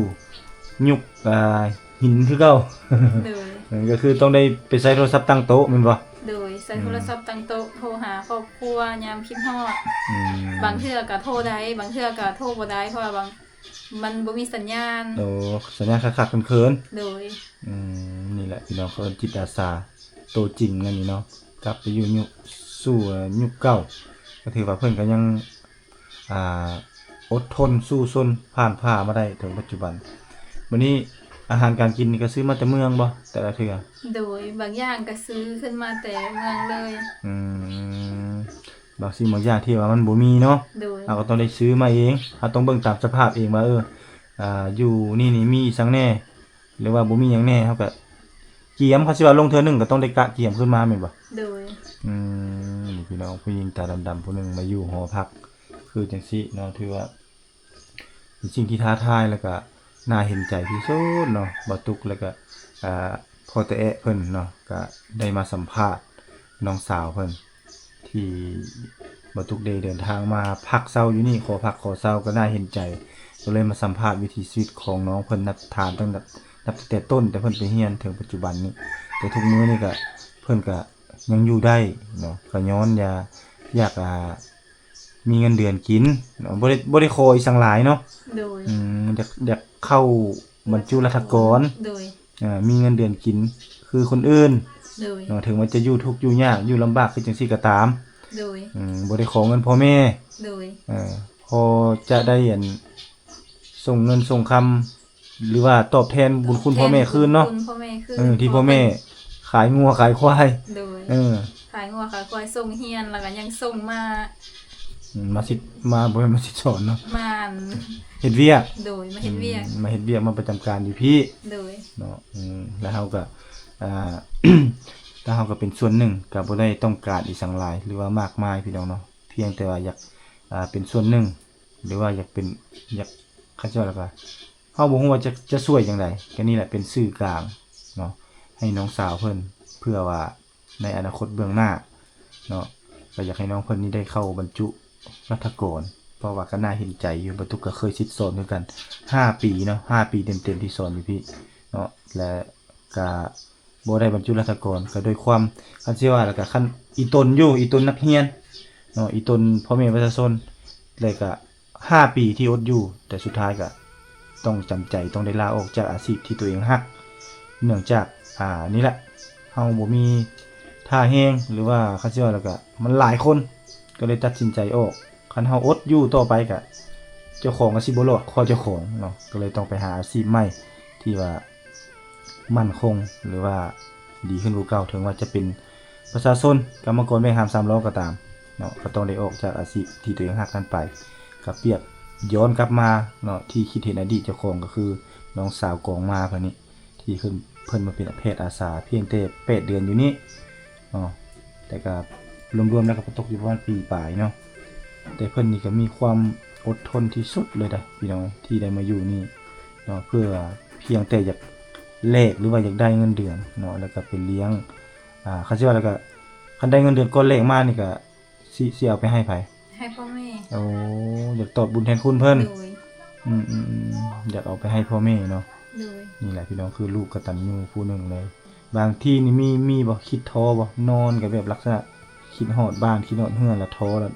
ຍຸກ ອ່າ ຫີນຄືເກົ່າ ໂດຍ ເອີ ກໍຄືຕ້ອງໄດ້ໄປໃຊ້ໂທລະສັບຕັ້ງໂຕະແມ່ນບໍ່? ໂດຍ ໃຊ້ ອືມ ໂທລະສັບຕັ້ງໂຕະ ໂທຫາຄອບຄົວຍາມຄິດຮອດ ອືມ ບາງເທື່ອກໍໂທໄດ້ ບາງເທື່ອກໍໂທບໍ່ໄດ້ ເພາະວ່າບາງ ມັນບໍ່ມີສັນຍານ ໂອ້ ສັນຍານຂາດໆເຂີນໆ ໂດຍ ອືມ ນີ້ແຫຼະພີ່ນ້ອງ ເຂົາເອີ້ນຈິດອາສາໂຕຈິງອັນນີ້ເນາະ ກັບໄປຢູ່ຍຸກ ສູ່ຍຸກເກົ່າ ກໍຖືວ່າເພິ່ນກໍຍັງ ອ່າ ອົດທົນສູ້ຊົນຜ່ານຜ່າມາໄດ້ເຖິງປັດຈຸບັນ. ບັດນີ້ອາຫານການກິນນີ້ກໍຊື້ມາແຕ່ເມືອງບໍ່ ແຕ່ລະເທື່ອ? ໂດຍ ບາງຢ່າງກໍຊື້ຂຶ້ນມາແຕ່ເມືອງເລີຍ. ອືມ ບາງສິ່ງບາງຢ່າງທີ່ວ່າມັນບໍ່ມີເນາະ ໂດຍ ເຮົາກໍຕ້ອງໄດ້ຊື້ມາເອງ. ເຮົາຕ້ອງເບິ່ງຕາມສະພາບເອງວ່າ ເອີ ອ່າ ຢູ່ນີ້ນີ້ມີອີ່ຫຍັງແດ່ ຫຼືວ່າບໍ່ມີຫຍັງແດ່ ເຮົາກໍກຽມ. ເຂົາຊິວ່າລົງເທື່ອໜຶ່ງກໍຕ້ອງໄດ້ກະກຽມຂຶ້ນມາແມ່ນບໍ່? ໂດຍ ອືມ ນີ້ພີ່ນ້ອງ ຜູ້ຍິງຕາດຳໆຜູ້ໜຶ່ງມາຢູ່ຫໍພັກ ຄືຈັ່ງຊີ້ເນາະ ຖືວ່າເປັນສິ່ງທີ່ທ້າທາຍ ແລ້ວກະໜ້າເຫັນໃຈທີ່ສຸດເນາະ ບ່າວຕຸກ ແລ້ວກະ ອ່າ ພໍ່ຕາແອະເພິ່ນເນາະ ກະໄດ້ມາສຳພາດນ້ອງສາວເພິ່ນທີ່ ບໍ່ຕຸກໄດ້ເດີນທາງມາພັກເຊົາຢູ່ນີ້ ຂໍພັກຂໍເຊົາກໍໜ້າເຫັນໃຈ ກໍເລີຍມາສຳພາດວິຖີຊີວິດຂອງນ້ອງເພິ່ນ ນັບຖານຕັ້ງ ນັບຕັ້ງແຕ່ຕົ້ນ ແຕ່ເພິ່ນໄປຮຽນເຖິງປັດຈຸບັນນີ້ ແຕ່ທຸກມື້ນີ້ກໍ ເພິ່ນກໍຍັງຢູ່ໄດ້ເນາະ ກໍຍ້ອນຢາກ ຢາກ ອ່າ ມີເງິນເດືອນກິນເນາະ ບໍ່ໄດ້ ບໍ່ໄດ້ຂໍອີ່ຫຍັງຫຼາຍເນາະ ໂດຍ ອືມ ຢາກ ຢາກເຂົ້າບັນຈຸລັດຖະກອນ ໂດຍ ເອີ ມີເງິນເດືອນກິນຄືຄົນອື່ນ ໂດຍ ເນາະ ເຖິງວ່າຈະຢູ່ທຸກຢູ່ຍາກ ຢູ່ລຳບາກຄືຈັ່ງຊີ້ກໍຕາມ ໂດຍ ອືມ ບໍ່ໄດ້ຂໍເງິນພໍ່ແມ່ ໂດຍ ເອີ ພໍຈະໄດ້ ອັນ ສົ່ງເງິນສົ່ງຄຳ ຫຼືວ່າຕອບແທນບຸນຄຸນພໍ່ແມ່ຄືນເນາະ ເອີ ທີ່ພໍ່ແມ່ຂາຍງົວຂາຍຄວາຍ ໂດຍ ເອີ ຂາຍງົວຂາຍຄວາຍ ສົ່ງຮຽນ ແລ້ວກໍຍັງສົ່ງມາ ອືມ ມາສິດ ມາ ບໍ່ແມ່ນມາສິດສອນເນາະ ມາເຮັດວຽກ ໂດຍ ມາເຮັດວຽກ ອືມ ມາເຮັດວຽກ ມາປະຈຳການຢູ່ພີ້ ໂດຍ ເນາະ ອືມ ແລ້ວເຮົາກໍ ອ່າ ແລ້ວເຮົາກໍເປັນສ່ວນໜຶ່ງ ກໍບໍ່ໄດ້ຕ້ອງການອີ່ຫຍັງຫຼາຍ ຫຼືວ່າມາກມາຍ ພີ່ນ້ອງເນາະ ພຽງແຕ່ວ່າຢາກ ອ່າ ເປັນສ່ວນໜຶ່ງ ຫຼືວ່າຢາກເປັນ ຢາກ ເຂົາເຈົ້າ ແລ້ວກໍ ເຮົາບໍ່ຮູ້ວ່າຈະ ຈະຊ່ວຍຈັ່ງໃດ ກໍນີ້ແຫຼະເປັນສື່ກາງເນາະ ໃຫ້ນ້ອງສາວເພິ່ນ ເພື່ອວ່າໃນອະນາຄົດເບື້ອງໜ້າເນາະ ກໍຢາກໃຫ້ນ້ອງເພິ່ນນີ້ໄດ້ເຂົ້າບັນຈຸລັດຖະກອນ ເພາະວ່າກໍໜ້າເຫັນໃຈຢູ່ ບັນຕຸກກໍເຄີຍສິດສອນຄືກັນ ຫ້າປີເນາະ ຫ້າປີເຕັມໆທີ່ສອນຢູ່ພີ້ເນາະ ແລະ ກະບໍ່ໄດ້ບັນຈຸລັດຖະກອນ ກະດ້ວຍຄວາມ ຄັນຊິວ່າແລ້ວກະ ຄັນອີ່ຕົນຢູ່ ອີ່ຕົນນັກຮຽນເນາະ ອີ່ຕົນພໍ່ແມ່ປະຊາຊົນ ແລ້ວກະຫ້າປີທີ່ອົດຢູ່ ແຕ່ສຸດທ້າຍກະຕ້ອງຈຳໃຈ ຕ້ອງໄດ້ລາອອກຈາກອາຊີບທີ່ຕົວເອງຮັກ ເນື່ອງຈາກ ອ່າ ນີ້ແຫຼະ ເຮົາບໍ່ມີທ່າແຮງ ຫຼືວ່າ ຄັນຊິວ່າແລ້ວກະ ມັນຫຼາຍຄົນ ກໍເລີຍຕັດສິນໃຈອອກ ຄັນເຮົາອົດຢູ່ຕໍ່ໄປກະ ເຈົ້າຂອງກໍຊິບໍ່ລອດຂໍ້ເຈົ້າຂອງເນາະ ກໍເລີຍຕ້ອງໄປຫາອາຊີບໃໝ່ທີ່ວ່າໝັ້ນຄົງ ຫຼືວ່າດີຂຶ້ນກວ່າເກົ່າ ເຖິງວ່າຈະເປັນປະຊາຊົນ ກຳມະກອນແບກຫາມສາມລໍ້ກໍຕາມເນາະ ກໍຕ້ອງໄດ້ອອກຈາກອາຊີບທີ່ຕົວເອງຮັກນັ້ນໄປ ກໍປຽບຍ້ອນກັບມາເນາະ ທີ່ຄິດເຫັນອະດີດເຈົ້າຂອງ ກໍຄືນ້ອງສາວກອງມາເພິ່ນນີ້ ທີ່ເພິ່ນ ເພິ່ນມາເປັນແພດອາສາພຽງແຕ່ແປດເດືອນຢູ່ນີ້ເນາະ ແຕ່ກໍລວມໆແລ້ວກໍຕົກຢູ່ປະມານປີປາຍເນາະ ແຕ່ເພິ່ນນີ້ກໍມີຄວາມອົດທົນທີ່ສຸດເລີຍເດ້ພີ່ນ້ອງ ທີ່ໄດ້ມາຢູ່ນີ້ເນາະ ເພື່ອພຽງແຕ່ຢາກແລກ ຫຼືວ່າຢາກໄດ້ເງິນເດືອນເນາະ ແລ້ວກໍໄປລ້ຽງ ອ່າ ຄັນຊິວ່າແລ້ວກໍ ຄັນໄດ້ເງິນເດືອນກ້ອນແລກມານີ້ກໍ ຊິ ຊິເອົາໄປໃຫ້ໃຜ? ໃຫ້ພໍ່ແມ່ ໂອ້ ຢາກຕອບບຸນແທນຄຸນເພິ່ນ ໂດຍ ອືມໆໆ ຢາກເອົາໄປໃຫ້ພໍ່ແມ່ເນາະ ໂດຍ ນີ້ແຫຼະພີ່ນ້ອງ ຄືລູກກະຕັນຍູຜູ້ໜຶ່ງເລີຍ ບາງທີນີ້ມີ ມີບໍ່ ຄິດທໍ້ບໍ່ ນອນກໍແບບລັກສະນະຄິດຮອດບ້ານ ຄິດຮອດເຮືອນ ລະທໍ້ ລະ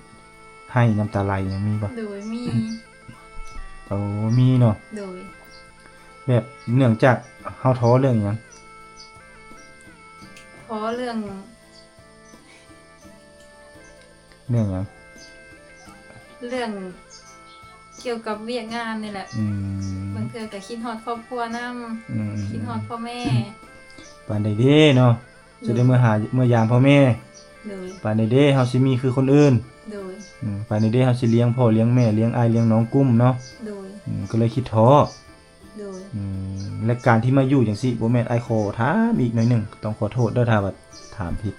ໄຫ້ນ້ຳຕາໄຫຼ ຍັງມີບໍ່? ໂດຍ ມີ ໂອ້ ມີເນາະ ໂດຍ ແບບເນື່ອງຈາກເຮົາທໍ້ເລື່ອງຫຍັງ? ທໍ້ເລື່ອງ ເລື່ອງຫຍັງ? ເລື່ອງກ່ຽວກັບວຽກງານນີ້ແຫຼະ ອືມ ບາງເທື່ອກໍຄິດຮອດຄອບຄົວນຳ ອືມ ຄິດຮອດພໍ່ແມ່ ປານໃດເດເນາະ ໂດຍ ຊິໄດ້ເມືອຫາ ເມືອຢາມພໍ່ແມ່ ໂດຍ ປານໃດເດເຮົາຊິມີຄືຄົນອື່ນ ໂດຍ ອືມ ປານໃດເດເຮົາຊິລ້ຽງພໍ່ລ້ຽງແມ່ ລ້ຽງອ້າຍລ້ຽງນ້ອງກຸ້ມເນາະ ໂດຍ ອືມ ກໍເລີຍຄິດທໍ້ ໂດຍ ອືມ ແລະ ການທີ່ມາຢູ່ຈັ່ງຊີ້ ບໍ່ແມ່ນ ອ້າຍຂໍຖາມອີກໜ້ອຍໜຶ່ງ ຕ້ອງຂໍໂທດເດີຖ້າວ່າຖາມຜິດ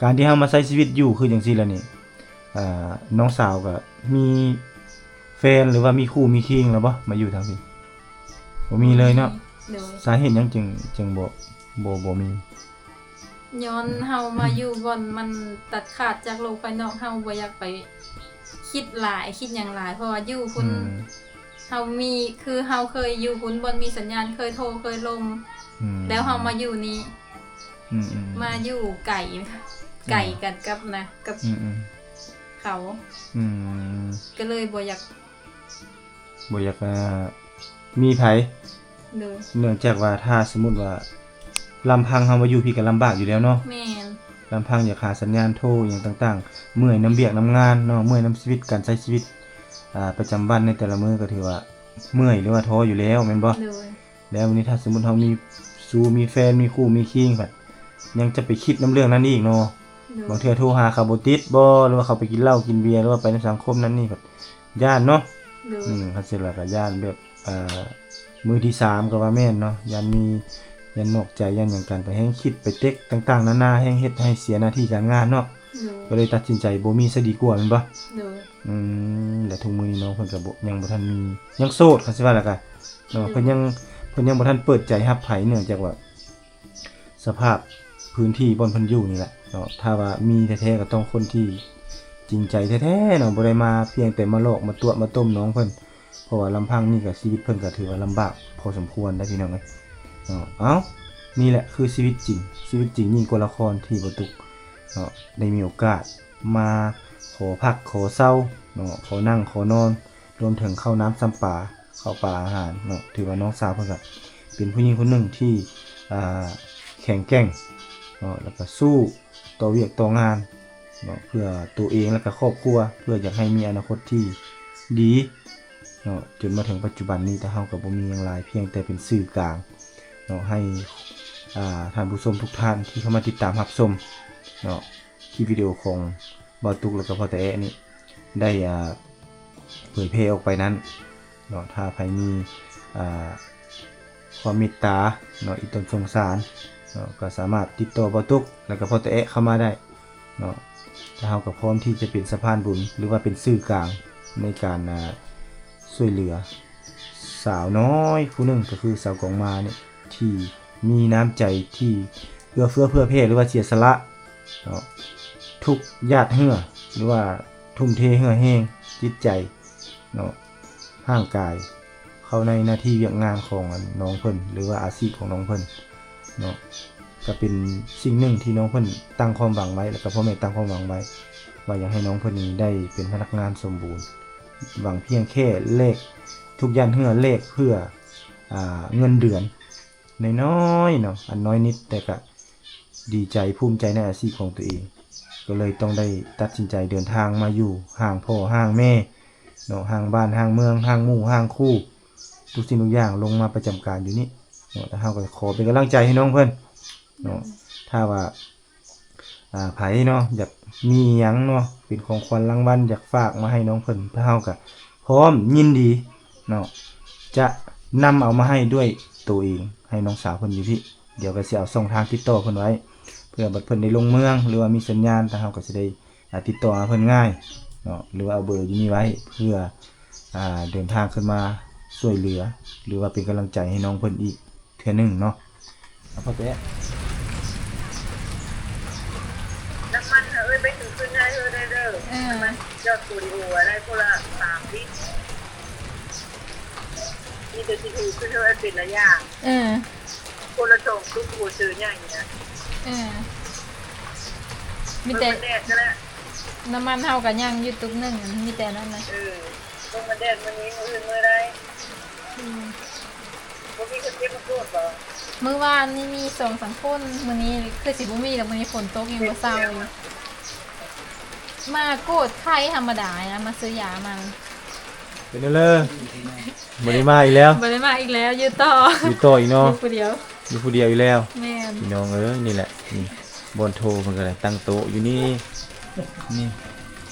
ການທີ່ເຮົາມາໃຊ້ຊີວິດຢູ່ຄືຈັ່ງຊີ້ແລ້ວນີ້ ອ່າ ນ້ອງສາວກໍມີແຟນ ຫຼືວ່າມີຄູ່ມີຄີງແລ້ວບໍ່ ມາຢູ່ທາງພີ້? ບໍ່ມີເລີຍເນາະ ໂດຍ ສາເຫດຫຍັງຈຶ່ງ ຈຶ່ງບໍ່ ບໍ່ ບໍ່ມີ? ຍ້ອນເຮົາມາຢູ່ບ່ອນມັນຕັດຂາດຈາກໂລກພາຍນອກ ເຮົາບໍ່ຢາກໄປຄິດຫຼາຍ ຄິດຫຍັງຫຼາຍ ເພາະວ່າຢູ່ພຸ້ນ ອືມ ເຮົາມີ ຄືເຮົາເຄີຍຢູ່ພຸ້ນ ບ່ອນມີສັນຍານ ເຄີຍໂທ ເຄີຍລົມ ອືມ ແລ້ວເຮົາມາຢູ່ນີ້ ອືມໆ ມາຢູ່ໄກ ອືມ ໄກກັນກັບນະ ກັບ ອືມໆ ເຂົາ ອືມ ກໍເລີຍບໍ່ຢາກ ບໍ່ຢາກ ອ່າ ມີໃຜ ໂດຍ ເນື່ອງຈາກວ່າ ຖ້າສົມມຸດວ່າ ລຳພັງເຮົາມາຢູ່ພີ້ກໍລຳບາກຢູ່ແລ້ວເນາະ ແມ່ນ ລຳພັງຢາກຫາສັນຍານໂທຫຍັງຕ່າງໆ ເມື່ອຍນຳວຽກນຳງານເນາະ ເມື່ອຍນຳຊີວິດ ການໃຊ້ຊີວິດ ອ່າ ປະຈຳວັນໃນແຕ່ລະມື້ກໍຖືວ່າເມື່ອຍ ຫຼືວ່າທໍ້ຢູ່ແລ້ວແມ່ນບໍ່? ໂດຍ ແລ້ວວັນນີ້ຖ້າສົມມຸດເຮົາມີຊູ້ມີແຟນ ມີຄູ່ມີຄີງ ພັດຍັງຈະໄປຄິດນຳເລື່ອງນັ້ນອີກເນາະ ໂດຍ ບາງເທື່ອໂທຫາເຂົາບໍ່ຕິດບໍ ຫຼືວ່າເຂົາໄປກິນເຫຼົ້າກິນເບຍ ຫຼືວ່າໄປນຳສັງຄົມນັ້ນນີ້ ພັດຢ້ານເນາະ ໂດຍ ອືມ ຄັນຊິວ່າກໍຢ້ານແບບ ອ່າ ມືທີສາມກໍວ່າແມ່ນເນາະ ຢ້ານມີ ຢ້ານນອກໃຈ ຢ້ານຫຍັງກັນ ກໍແຮ່ງຄິດໄປເຕັກຕ່າງໆນານາ ແຮ່ງເຮັດໃຫ້ເສຍໜ້າທີ່ການງານເນາະ ໂດຍ ກໍເລີຍຕັດສິນໃຈບໍ່ມີຊະດີກວ່າແມ່ນບໍ່? ໂດຍ ອືມ ແລະ ທຸກມື້ນີ້ນ້ອງເພິ່ນກໍບໍ່ ຍັງບໍ່ທັນມີ ຍັງໂສດ ຄັນຊິວ່າແລ້ວກະເນາະ ໂດຍ ເພິ່ນຍັງ ເພິ່ນຍັງບໍ່ທັນເປີດໃຈຮັບໃຜ ເນື່ອງຈາກວ່າ ສະພາບພື້ນທີ່ບ່ອນເພິ່ນຢູ່ນີ້ແຫຼະເນາະ ຖ້າວ່າມີແທ້ໆກໍຕ້ອງຄົນທີ່ ຈິງໃຈແທ້ໆເນາະ ບໍ່ໄດ້ມາພຽງແຕ່ມາຫຼອກມາຕົວະມາຕົ້ມນ້ອງເພິ່ນ ເພາະວ່າລຳພັງນີ້ກໍຊີວິດເພິ່ນກໍຖືວ່າລຳບາກພໍສົມຄວນໄດ໋ພີ່ນ້ອງເອີຍເນາະ. ເອົ້າ ນີ້ແຫຼະຄືຊີວິດຈິງ ຊີວິດຈິງຍິ່ງກວ່າລະຄອນທີ່ບໍ່ຕຸກເນາະ ໄດ້ມີໂອກາດມາຂໍພັກຂໍເຊົາເນາະ ຂໍນັ່ງຂໍນອນ ລວມເຖິງເຂົ້ານ້ຳຊຳປາ ເຂົ້າປາອາຫານເນາະ. ຖືວ່ານ້ອງສາວເພິ່ນກໍເປັນຜູ້ຍິງຄົນໜຶ່ງທີ່ ອ່າ ແຂງແກ່ງເນາະ ແລ້ວກໍສູ້ຕໍ່ວຽກຕໍ່ງານເນາະ ເພື່ອໂຕເອງ ແລ້ວກໍຄອບຄົວ ເພື່ອຢາກໃຫ້ມີອະນາຄົດທີ່ດີເນາະ ຈົນມາເຖິງປັດຈຸບັນນີ້. ແຕ່ເຮົາກໍບໍ່ມີຫຍັງຫຼາຍ ພຽງແຕ່ເປັນສື່ກາງເນາະ ໃຫ້ ອ່າ ທ່ານຜູ້ຊົມທຸກທ່ານທີ່ເຂົ້າມາຕິດຕາມຮັບຊົມເນາະ ຄລິບວິດີໂອຂອງບ່າວຕຸກ ແລ້ວກໍພໍ່ຕາແອະນີ້ ໄດ້ ອ່າ ເຜີຍແຜ່ອອກໄປນັ້ນເນາະ. ຖ້າໃຜມີ ອ່າ ຄວາມເມດຕາເນາະ ອີ່ຕົນສົງສານເນາະ ກໍສາມາດຕິດຕໍ່ບ່າວຕຸກ ແລ້ວກໍພໍ່ຕາແອະເຂົ້າມາໄດ້ເນາະ. ແຕ່ເຮົາກໍພ້ອມທີ່ຈະເປັນສະພານບຸນ ຫຼືວ່າເປັນສື່ກາງໃນການ ອ່າ ຊ່ວຍເຫຼືອສາວນ້ອຍຜູ້ໜຶ່ງ ກໍຄືສາວກອງມານີ້ ທີ່ມີນ້ຳໃຈທີ່ເອື້ອເຟື້ອເຜື່ອແຜ່ ຫຼືວ່າເສຍສະຫຼະເນາະ ທຸກຫຍາດເຫື່ອ ຫຼືວ່າທຸ່ມເທເຫື່ອແຮງຈິດໃຈເນາະ ຮ່າງກາຍ ເຂົ້າໃນໜ້າທີ່ວຽກງານຂອງ ອັນ ນ້ອງເພິ່ນ ຫຼືວ່າອາຊີບຂອງນ້ອງເພິ່ນເນາະ. ກໍເປັນສິ່ງໜຶ່ງທີ່ນ້ອງເພິ່ນຕັ້ງຄວາມຫວັງໄວ້ ແລ້ວກໍພໍ່ແມ່ຕັ້ງຄວາມຫວັງໄວ້ ວ່າຢາກໃຫ້ນ້ອງເພິ່ນນີ້ໄດ້ເປັນພະນັກງານສົມບູນ ຫວັງພຽງແຄ່ແລກ ທຸກຫຍາດເຫື່ອແລກເພື່ອ ອ່າ ເງິນເດືອນ ນ້ອຍໆເນາະ ອັນນ້ອຍນິດ ແຕ່ກະດີໃຈພູມໃຈໃນອາຊີບຂອງຕົວເອງ ກໍເລີຍຕ້ອງໄດ້ຕັດສິນໃຈເດີນທາງມາຢູ່ຫ່າງພໍ່ຫ່າງແມ່ເນາະ ຫ່າງບ້ານຫ່າງເມືອງ ຫ່າງໝູ່ຫ່າງຄູ່ ທຸກສິ່ງທຸກຢ່າງ ລົງມາປະຈຳການຢູ່ນີ້ເນາະ. ແຕ່ເຮົາກໍຂໍເປັນກຳລັງໃຈໃຫ້ນ້ອງເພິ່ນເນາະ ຖ້າວ່າ ອ່າ ໃຜເນາະ ຢາກມີອີ່ຫຍັງເນາະ ເປັນຂອງຂວັນລາງວັນ ຢາກຝາກມາໃຫ້ນ້ອງເພິ່ນ ພວກເຮົາກະພ້ອມຍິນດີເນາະ ຈະນຳເອົາມາໃຫ້ດ້ວຍໂຕເອງ ໃຫ້ນ້ອງສາວເພິ່ນຢູ່ພີ້. ດຽວກະຊິເອົາຊ່ອງທາງຕິດຕໍ່ເພິ່ນໄວ້ ເພື່ອບັດເພິ່ນໄດ້ລົງເມືອງ ຫຼືວ່າມີສັນຍານ ທາງເຮົາກະຊິໄດ້ ອ່າ ຕິດຕໍ່ຫາເພິ່ນງ່າຍເນາະ ຫຼືວ່າເອົາເບີຢູ່ນີ້ໄວ້ ເພື່ອ ອ່າ ເດີນທາງຂຶ້ນມາຊ່ວຍເຫຼືອ ຫຼືວ່າເປັນກຳລັງໃຈໃຫ້ນ້ອງເພິ່ນອີກ ເທື່ອໜຶ່ງເນາະ. ເອົາ ພໍ່ແປະ ນ້ຳມັນນະເອີຍ ໄປຊື້ຂຶ້ນໃຫ້ເຮີໄດ້ເດີ. ເອີ ນ້ຳມັນຈອດສະຕູດິໂອໄດ້ຄົນລະສາມລິດ ມີແຕ່ຊິຖືຂຶ້ນເຮີໃຫ້ເປັນລະຢ່າງ. ເອີ ຄົນລະສອງຕຸກ ໂຫ ເສື້ອໃຫຍ່ນະ. ເອີ ມີແຕ່ ເບິ່ງມັນແດດກໍແລ້ວ ນ້ຳມັນເຮົາກໍຍັງຢູ່ຕຸກໜຶ່ງ ມີແຕ່ນັ້ນນະ. ເອີ ເບິ່ງມັນແດດມື້ນີ້ ມື້ອື່ນມື້ໃດ. ອືມ ບໍ່ມີຄົນເຈັບມາກວດບໍ່? ມື້ວານນີ້ມີສອງສາມຄົນ ມື້ນີ້ຄືຊິບໍ່ມີແລ້ວ ມື້ນີ້ຝົນຕົກຍັງບໍ່ເຊົາຢູ່. ມາກວດໄຂ້ທຳມະດານະ ມາຊື້ຢາມາ. ເປັນແນວເລີ ບໍ່ໄດ້ມາອີກແລ້ວ ບໍ່ໄດ້ມາອີກແລ້ວ ຢູ່ຕໍ່ ຢູ່ຕໍ່ອີກເນາະ ຢູ່ຜູ້ດຽວ ຢູ່ຜູ້ດຽວອີກແລ້ວ. ແມ່ນ ພີ່ນ້ອງເອີຍ ນີ້ແຫຼະ ນີ້ ບ່ອນໂທເພິ່ນກໍໄດ້ຕັ້ງໂຕະຢູ່ນີ້ ນີ້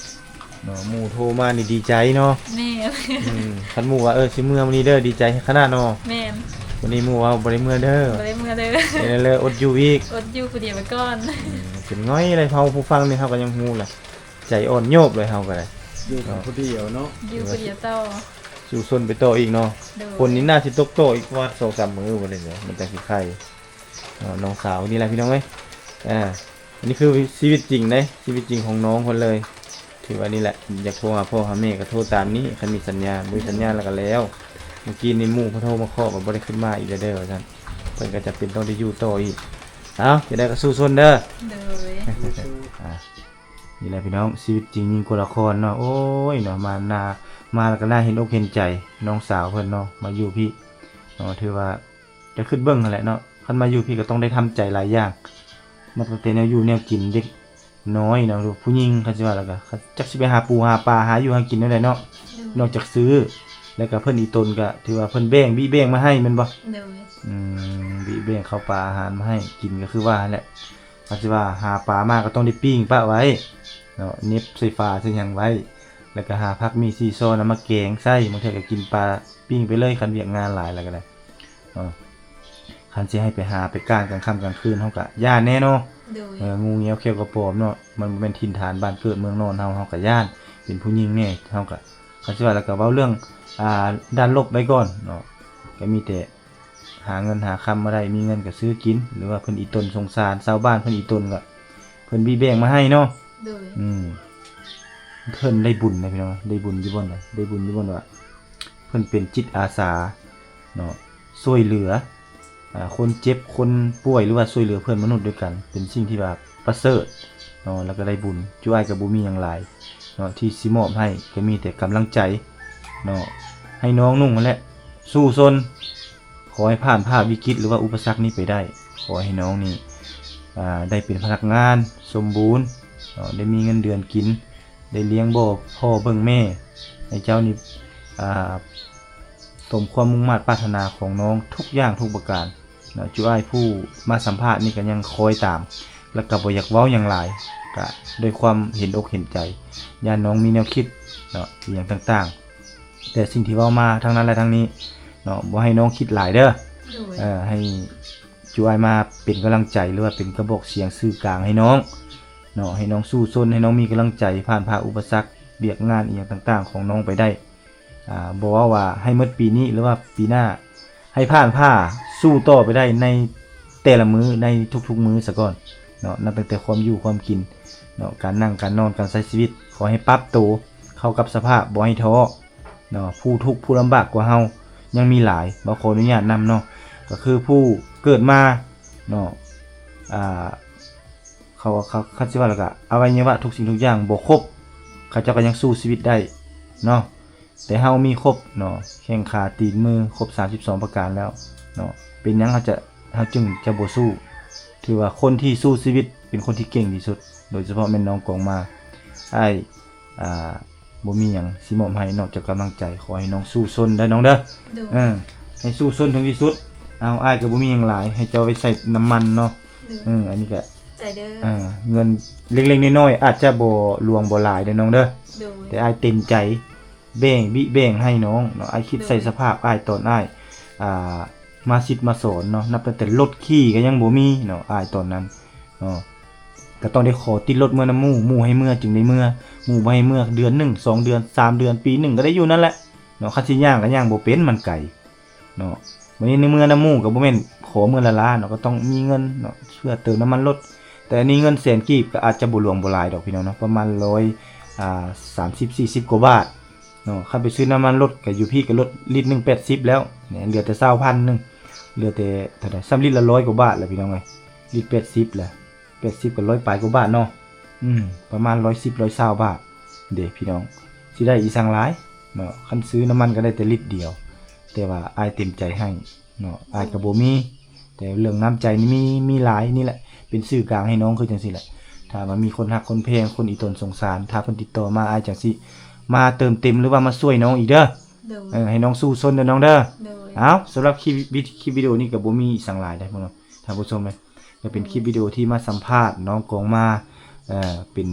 ເນາະ ໝູ່ໂທມານີ້ດີໃຈເນາະ. ແມ່ນ ອືມ ຄັນໝູ່ວ່າ ເອີ ຊິເມືອມື້ນີ້ເດີ ດີໃຈຂະໜາດເນາະ. ແມ່ນ ວັນນີ້ໝູ່ວ່າບໍ່ໄດ້ເມືອເດີ ບໍ່ໄດ້ເມືອເດີ ເອີ ເລີຍອົດຢູ່ອີກ ອົດຢູ່ຜູ້ດຽວໄປກ່ອນ. ອືມ ເປັນຫຍັງໃດເຮົາຜູ້ຟັງນີ້ ເຮົາກໍຍັງຮູ້ລະ ໃຈອ່ອນໂຍບເລີຍ ເຮົາກໍໄດ້ ຢູ່ກັນຜູ້ດຽວເນາະ ຢູ່ຜູ້ດຽວຕໍ່ ສູ້ຊົນໄປຕໍ່ອີກເນາະ. ໂດຍ ຝົນນີ້ໜ້າຊິຕົກຕໍ່ອີກປະມານສອງສາມມື້ພຸ້ນແຫຼະ ມັນຈັ່ງຊິໄຄເນາະ. ນ້ອງສາວນີ້ແຫຼະ ພີ່ນ້ອງເອີຍ ອ່າ ອັນນີ້ຄືຊີວິດຈິງເດ້ ຊີວິດຈິງຂອງນ້ອງເພິ່ນເລີຍ. ຖືວ່ານີ້ແຫຼະ ຢາກໂທຫາພໍ່ຫາແມ່ກໍໂທຕາມນີ້ ຄັນມີສັນຍານ ບໍ່ມີສັນຍານແລ້ວກໍແລ້ວ. ເມື່ອກີ້ນີ້ໝູ່ເພິ່ນໂທມາເຄາະ ກໍບໍ່ໄດ້ຂຶ້ນມາອີກແລ້ວເດີ ວ່າຊັ້ນ ເພິ່ນກໍຈຳເປັນຕ້ອງໄດ້ຢູ່ຕໍ່ອີກ. ເອົ້າ ຈັ່ງໃດກໍສູ້ຊົນເດີ. ໂດຍ ອ່າ ນີ້ແຫຼະ ພີ່ນ້ອງ ຊີວິດຈິງຍິ່ງກວ່າລະຄອນເນາະ. ໂອ້ຍເນາະ ມາໜ້າ ມາແລ້ວກໍໜ້າເຫັນອົກເຫັນໃຈນ້ອງສາວເພິ່ນເນາະ ມາຢູ່ພີ້ເນາະ. ຖືວ່າ ຈະຄິດເບິ່ງຫັ້ນແຫຼະເນາະ ຄັນມາຢູ່ພີ້ກໍຕ້ອງໄດ້ທຳໃຈຫຼາຍຢ່າງ ນັບຕັ້ງແຕ່ແນວຢູ່ແນວກິນ ເດັກນ້ອຍເນາະ ຜູ້ຍິງ ຄັນຊິວ່າແລ້ວກໍ ຈັກຊິໄປຫາປູຫາປາ ຫາຢູ່ຫາກິນແນວໃດເນາະ. ໂດຍ ນອກຈາກຊື້ ແລ້ວກໍເພິ່ນອີ່ຕົນກໍຖືວ່າເພິ່ນແບ່ງ ບິແບ່ງມາໃຫ້ແມ່ນບໍ່? ໂດຍ ອືມ ບິແບ່ງເຂົ້າປາອາຫານມາໃຫ້ກິນ ກໍຄືວ່າຫັ້ນແຫຼະ ຄັນຊິວ່າຫາປາມາກໍຕ້ອງໄດ້ປີ້ງປະໄວ້ເນາະ ເໜັບໃສ່ຝາໃສ່ຫຍັງໄວ້ ແລ້ວກໍຫາຜັກໝີ່ສີ່ຊໍນຳມາແກງໃສ່ ບາງເທື່ອກໍກິນປາປີ້ງໄປເລີຍ ຄັນວຽກງານຫຼາຍແລ້ວກໍໄດ້. ເນາະ ຄັນຊິໃຫ້ໄປຫາໄປກ້ານກາງຄ່ຳກາງຄືນ ເຮົາກໍຢ້ານແດ່ເນາະ. ໂດຍ ເອີ ງູງຽວເຂ້ຽວກະປອມເນາະ ມັນບໍ່ແມ່ນຖິ່ນຖານບ້ານເກີດເມືອງນອນເຮົາ ເຮົາກໍຢ້ານ ເປັນຜູ້ຍິງແດ່ ເຮົາກໍ ຄັນຊິວ່າແລ້ວກໍເວົ້າເລື່ອງ ອ່າ ດ້ານລົບໄວ້ກ່ອນເນາະ ກໍມີແຕ່ຫາເງິນຫາຄຳມາໄດ້ ມີເງິນກໍຊື້ກິນ ຫຼືວ່າເພິ່ນອີ່ຕົນສົງສານ ຊາວບ້ານເພິ່ນອີ່ຕົນກໍ ເພິ່ນບິແບ່ງມາໃຫ້ເນາະ. ໂດຍ ອືມ ເພິ່ນໄດ້ບຸນນະພີ່ນ້ອງ ໄດ້ບຸນຢູ່ບ່ອນໃດ ໄດ້ບຸນຢູ່ບ່ອນວ່າ ເພິ່ນເປັນຈິດອາສາເນາະ ຊ່ວຍເຫຼືອ ອ່າ ຄົນເຈັບ ຄົນປ່ວຍ ຫຼືວ່າຊ່ວຍເຫຼືອເພື່ອນມະນຸດດ້ວຍກັນ ເປັນສິ່ງທີ່ວ່າປະເສີດເນາະ ແລ້ວກໍໄດ້ບຸນ. ຈຸອ້າຍກໍບໍ່ມີຫຍັງຫຼາຍເນາະ ທີ່ຊິມອບໃຫ້ ກໍມີແຕ່ກຳລັງໃຈເນາະ ໃຫ້ນ້ອງນຸ່ງຫັ້ນແຫຼະ ສູ້ຊົນ ຂໍໃຫ້ຜ່ານຜ່າວິກິດ ຫຼືວ່າອຸປະສັກນີ້ໄປໄດ້. ຂໍໃຫ້ນ້ອງນີ້ ອ່າ ໄດ້ເປັນພະນັກງານສົມບູນເນາະ ໄດ້ມີເງິນເດືອນກິນ ໄດ້ລ້ຽງບໍ່ພໍ່ເບິ່ງແມ່ ໃຫ້ເຈົ້ານີ້ ອ່າ ສົມຄວາມມຸ່ງມາດປາດຖະໜາຂອງນ້ອງທຸກຢ່າງທຸກປະການເນາະ. ຈຸອ້າຍຜູ້ມາສຳພາດນີ້ກໍຍັງຄອຍຕາມ ແລ້ວກໍບໍ່ຢາກເວົ້າຫຍັງຫຼາຍ ກະດ້ວຍຄວາມເຫັນອົກເຫັນໃຈ ຢ້ານນ້ອງມີແນວຄິດເນາະ ອີ່ຫຍັງຕ່າງໆ. ແຕ່ສິ່ງທີ່ເວົ້າມາທັງນັ້ນແລະທັງນີ້ເນາະ ບໍ່ໃຫ້ນ້ອງຄິດຫຼາຍເດີ. ໂດຍ ເອີ ໃຫ້ຈຸອ້າຍມາເປັນກຳລັງໃຈ ຫຼືວ່າເປັນກະບອກສຽງສື່ກາງໃຫ້ນ້ອງເນາະ ໃຫ້ນ້ອງສູ້ຊົນ ໃຫ້ນ້ອງມີກຳລັງໃຈ ຜ່ານຜ່າອຸປະສັກ ວຽກງານອີ່ຫຍັງຕ່າງໆຂອງນ້ອງໄປໄດ້. ອ່າ ບໍ່ເວົ້າວ່າໃຫ້ໝົດປີນີ້ ຫຼືວ່າປີໜ້າ ໃຫ້ຜ່ານຜ່າ ສູ້ຕໍ່ໄປໄດ້ໃນແຕ່ລະມື້ ໃນທຸກໆມື້ສາກ່ອນເນາະ ນັບຕັ້ງແຕ່ຄວາມຢູ່ຄວາມກິນເນາະ ການນັ່ງການນອນ ການໃຊ້ຊີວິດ ຂໍໃຫ້ປັບໂຕເຂົ້າກັບສະພາບ ບໍ່ໃຫ້ທໍ້ເນາະ. ຜູ້ທຸກຜູ້ລຳບາກກວ່າເຮົາຍັງມີຫຼາຍ ເວົ້າຂໍອະນຸຍາດນຳເນາະ ກໍຄືຜູ້ເກີດມາເນາະ ອ່າ ເຂົາ ເຂົາ ຄັນຊິວ່າແລ້ວກໍ ອະໄວຍະວະທຸກສິ່ງທຸກຢ່າງບໍ່ຄົບ ເຂົາເຈົ້າກໍຍັງສູ້ຊີວິດໄດ້ເນາະ. ແຕ່ເຮົາມີຄົບເນາະ ແຂ້ງຂາຕີນມືຄົບສາມສິບສອງປະການແລ້ວເນາະ ເປັນຫຍັງເຮົາຈະ ເຮົາຈຶ່ງຈະບໍ່ສູ້? ຖືວ່າຄົນທີ່ສູ້ຊີວິດເປັນຄົນທີ່ເກັ່ງທີ່ສຸດ ໂດຍສະເພາະແມ່ນນ້ອງກອງມາ. ອ້າຍ ອ່າ ບໍ່ມີຫຍັງຊິມອບໃຫ້ນອກຈາກກຳລັງໃຈ ຂໍໃຫ້ນ້ອງສູ້ຊົນເດີນ້ອງເດີ. ໂດຍ ເອີ ໃຫ້ສູ້ຊົນເຖິງທີ່ສຸດ. ເອົາ ອ້າຍກໍບໍ່ມີຫຍັງຫຼາຍ ໃຫ້ເຈົ້າໄປໃສ່ນ້ຳມັນເນາະ. ໂດຍ ເອີ ອັນນີ້ກໍ ໃຈເດີ ເອີ ເງິນເລັກໆນ້ອຍໆ ອາດຈະບໍ່ຫຼວງບໍ່ຫຼາຍເດີນ້ອງເດີ. ໂດຍ ແຕ່ອ້າຍເຕັມໃຈ ແບ່ງບິແບ່ງໃຫ້ນ້ອງເນາະ. ອ້າຍຄິດໃສ່ ໂດຍ ສະພາບອ້າຍຕອນອ້າຍ ອ່າ ມາສິດມາສອນເນາະ ນັບຕັ້ງແຕ່ລົດຂີ່ກໍຍັງບໍ່ມີເນາະ ອ້າຍຕອນນັ້ນເນາະ ກໍຕ້ອງໄດ້ຂໍຕິດລົດເມືອນຳໝູ່ ໝູ່ໃຫ້ເມືອຈຶ່ງໄດ້ເມືອ ໝູ່ບໍ່ໃຫ້ເມືອ ເດືອນໜຶ່ງ ສອງເດືອນ ສາມເດືອນ ປີໜຶ່ງກໍໄດ້ຢູ່ນັ້ນແຫຼະເນາະ. ຄັນຊິຍ່າງກໍຍ່າງບໍ່ເປັນ ມັນໄກເນາະ. ບັດນີ້ໃນເມືອນຳໝູ່ກໍບໍ່ແມ່ນຂໍເມືອລ້າໆເນາະ ກໍຕ້ອງມີເງິນເນາະ ເພື່ອເຕີມນ້ຳມັນລົດ. ແຕ່ອັນນີ້ເງິນແສນກີບກໍອາດຈະບໍ່ຫຼວງບໍ່ຫຼາຍດອກພີ່ນ້ອງເນາະ ປະມານຮ້ອຍ ອ່າ ສາມສິບ ສີ່ສິບກວ່າບາດເນາະ. ຄັນໄປຊື້ນ້ຳມັນລົດກໍຢູ່ພີ້ກໍລົດລິດໜຶ່ງແປດສິບແລ້ວ ເຫຼືອແຕ່ຊາວພັນໜຶ່ງ ເຫຼືອແຕ່ເທົ່າໃດ ສ່ຳລິດລະຮ້ອຍກວ່າບາດແລ້ວພີ່ນ້ອງເອີຍ ລິດແປດສິບແລ້ວ ແປດສິບກໍຮ້ອຍປາຍກວ່າບາດເນາະ. ອືມ ປະມານຮ້ອຍສິບ ຮ້ອຍຊາວບາດເດ້ພີ່ນ້ອງ ຊິໄດ້ອີ່ສັງຫຼາຍເນາະ. ຄັນຊື້ນ້ຳມັນກໍໄດ້ແຕ່ລິດດຽວ ແຕ່ວ່າອ້າຍເຕັມໃຈໃຫ້ ເນາະ ອາດຈະບໍ່ມີ ແຕ່ເລື່ອງນ້ຳໃຈນີ້ມີ ມີຫຼາຍ. ນີ້ແຫຼະ ເປັນສື່ກາງໃຫ້ນ້ອງຄືຈັ່ງຊີ້ແຫຼະ. ຖ້າວ່າມີຄົນຮັກຄົນແພງ ຄົນອີ່ຕົນສົງສານ ຖ້າເພິ່ນຕິດຕໍ່ມາ ອ້າຍຈັ່ງຊິມາເຕີມເຕັມ ຫຼືວ່າມາຊ່ວຍນ້ອງອີກເດີ. ໂດຍ ເອີ ໃຫ້ນ້ອງສູ້ຊົນເດີນ້ອງເດີ. ໂດຍ ເອົາ ສຳລັບຄລິບ ຄລິບວິດີໂອນີ້ກໍບໍ່ມີອີ່ສັງຫຼາຍເດ້ ທ່ານຜູ້ຊົມເອີຍ ກໍເປັນຄລິບວິດີໂອທີ່ມາສຳພາດນ້ອງກອງມາ ເອີ ເປັນ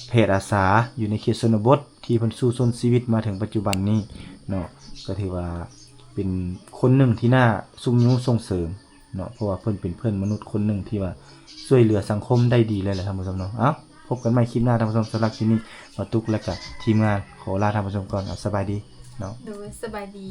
ແພດອາສາຢູ່ໃນເຂດຊົນນະບົດ ທີ່ເພິ່ນສູ້ຊົນຊີວິດມາເຖິງປັດຈຸບັນນີ້ເນາະ ກໍຖືວ່າເປັນຄົນໜຶ່ງທີ່ໜ້າຊຸກຍູ້ສົ່ງເສີມເນາະ ເພາະວ່າເພິ່ນເປັນເພື່ອນມະນຸດຄົນໜຶ່ງທີ່ວ່າຊ່ວຍເຫຼືອສັງຄົມໄດ້ດີເລີຍແຫຼະທ່ານຜູ້ຊົມເນາະ. ເອົ້າ ພົບກັນໃໝ່ຄລິບໜ້າທ່ານຜູ້ຊົມ. ສຳລັບຄລິບນີ້ ບ່າວຕຸກ ແລະກະທີມງານ ຂໍລາທ່ານຜູ້ຊົມກ່ອນ. ເອົາ ສະບາຍດີເນາະ. ໂດຍ ສະບາຍດີ.